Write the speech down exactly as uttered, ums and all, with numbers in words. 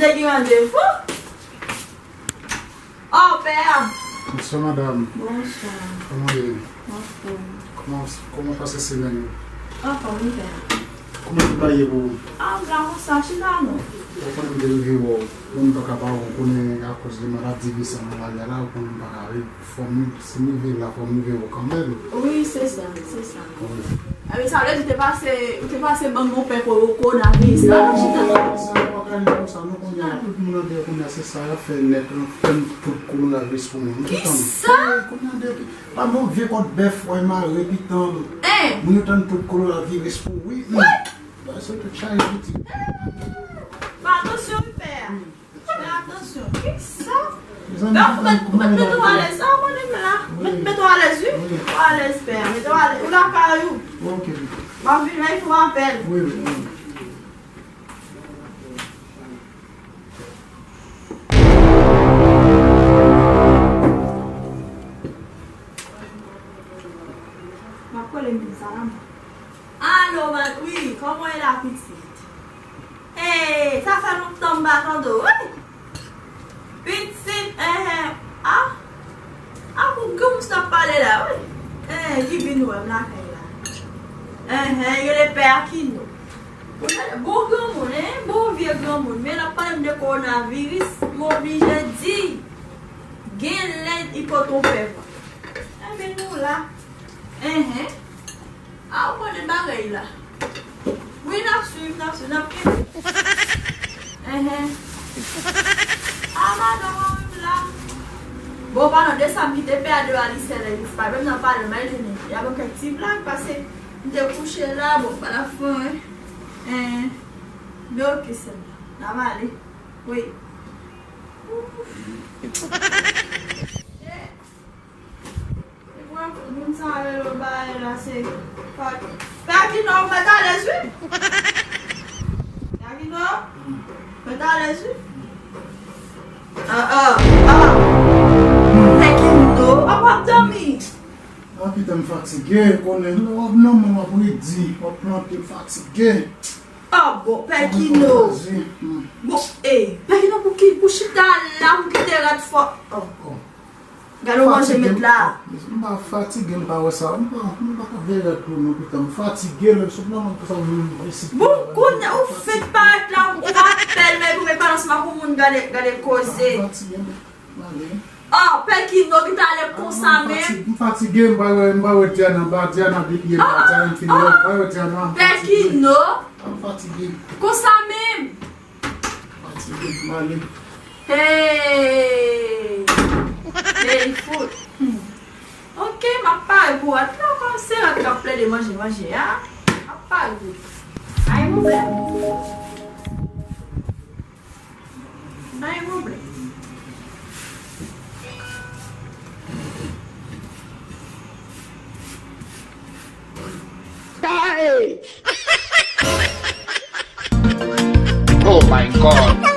Te gen randevou? Oh, pè a! Bonswa, madanm. Bonswa. Kòman w ye? Anfòm. Kòman, kòman w pase semèn ou? Anfòm, wi, pè a. Kòman tout bagay ye pou ou? Ah, m la konsa, chita non. Ou konnen m te rive wè w. Bon, m pa ka pa wè w, ou konnen akoz de maladi, vi sa nan lari a la, ou konnen m pa ka rive. Fò m, si m rive la, fò m rive wè w kanmenm. Wi, se sa, se sa. Wi. Ebyen, sa vle di ou te pase, ou te pase ban m yon pè ko-, kowonaviris la, non, chita. Sa pa ka rive konsa, non, kounye a, tout moun andeyò kounye a, se sa y ap fè nèt, fè m tout kowonaviris pou mwen. Kisa? Kounye a, depi, pa bon vye kòd bèf, wè, mare, pitan. Hein? Moun yo tann tout kowonaviris pou wi. What? Ba, se tout chaje pitit. Fè atansyon, wi, pè a. Fè atansyon. Kisa? Mezanmi, donk, ou mèt, ou mèt mete w alèz. Ah, mwen menm la. Mèt, mete w alèz, wi. Wi. Ou alèz, pè. Mete w alèz. Ou lakay ou. Ok. M ap vin la, fè w apèl. Wi, wi, wi. M ap kole moun sa la. Alo, ma-, wi, kòman w ye la, pitit? Hey, sa fè lontan m pa tande w, wi. Pitit, enhen, a? A, pou granmoun sa ap pale la, wi. Enhen, ki vin wè m lakay la. Enhen, yo le pè Akino. Bon granmoun, en, bon vye granmoun. Men l ap pale m de kowonaviris, m oblije di, gen lè li pote yon pè vre. Enben, nou la. Enhen. A, ou konnen bagay la. Wi, n ap swiv, n ap swiv, n ap kenbe. Enhen. A, madanm, ou menm la. Bon, pa nan de sa, m kite pè a deyò a, li sèl, li pa menm nan pale, m al jwenn li. Y ap ban m kèk ti blag, pase m te kouche la, bon, pa la fan, en. En. Men oke, sè m, n ap ale. Wi. Ouf. Moun sa rele w bagay la se pa, Pè Kino, ou mèt alèz wi. Pè Kino, mèt alèz wi. Ah, ah, ah. Pè Kino, ah, w ap dòmi. Ah, pita m fatige, konnen lè w ap nan mwen w ap redi, w ap plante, m fatige. Ah, bon, Pè Kino. Bon, eh, Pè Kino, pou ki, pou chita la, pou kite rad fò. Oh. Gade w manje met la. M pa fatige, m pa wè sa. M pa, m pa ka veye rad pou nou pita. M fatige, lè m sot nan moun pou sa m vin isit. Bon, kounye ou fèk parèt la, ou rapèl, men pou men pale ansanm ak yon moun, gade, gade koze. M fatige, m ale. Oh, Pè Kino, ki talè konsa menm. M fatige, m pa wè, m pa wè Diana, m pa Diana depi yè, m pa Diana, m fin wè, m pa wè Diana. Pè Kino. M fatige. Konsa menm. Fatige, m ale. Hey! Hey, fout. Hmm. Ok, m ap pare pou rad la, kòm se rad k ap plede manje, manje a. M ap pare pou li. Ay, mwen menm. Ay, mwen menm. Hey! Oh my God!